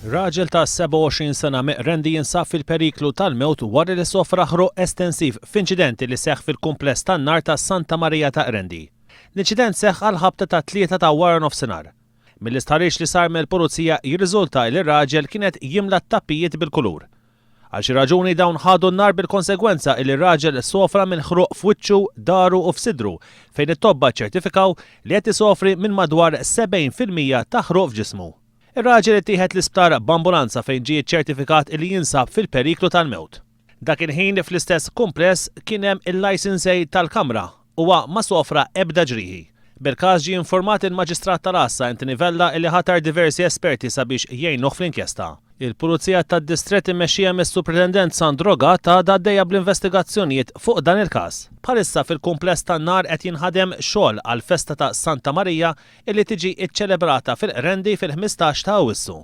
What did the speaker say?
Raġel ta' 27 sena Meqrendi jinsab fil-periklu tal-mewt wara li sofra ħruq estensiv f'inċident li seħħ fil-kumpless tan-nar ta' Santa Marija ta' Qrendi. L-inċident seħħ għall-ħabta tat-tlieta ta' waranofsinhar. Mill-istħarriġ li sar mill-Pulizija jirriżulta li r-raġel kien qed jimla t-tappijiet bil-kulur. Għal xi raġuni dawn ħadu n-nar bil-konsegwenza illi r-raġel sofra minn ħruq f'wiċċu, dahru u f'sidru fejn it-tobba ċċertifikaw li qed isofri minn madwar 70% ta' ħruq f'ġismu. Ir-raġel ittieħed l-isptar b'ambulanza fejn ġie ċċertifikat illi jinsab fil-periklu tal-mewt. Dak il-ħin fl-istess kumpless kien hemm il-licensee tal-kamra Huwa ma sofra ebda ġrieħi. Bil-każ ġie informat il-Maġistrat tal-Għassa Anthony Vella illi ħatar diversi esperti sabiex jgħinuh fl-inkjesta. Il-Pulizija tad-Distrett immexxija mis-Supretendent Sandro Gatt għadha għaddejja bl-investigazzjonijiet fuq dan il-każ. Bħalissa fil-kumpless tan-nar qed jinħadem xogħol għall-festa ta' Santa Marija illi tiġi ċċelebrata fil-Qrendi fil-15 ta' Awwissu.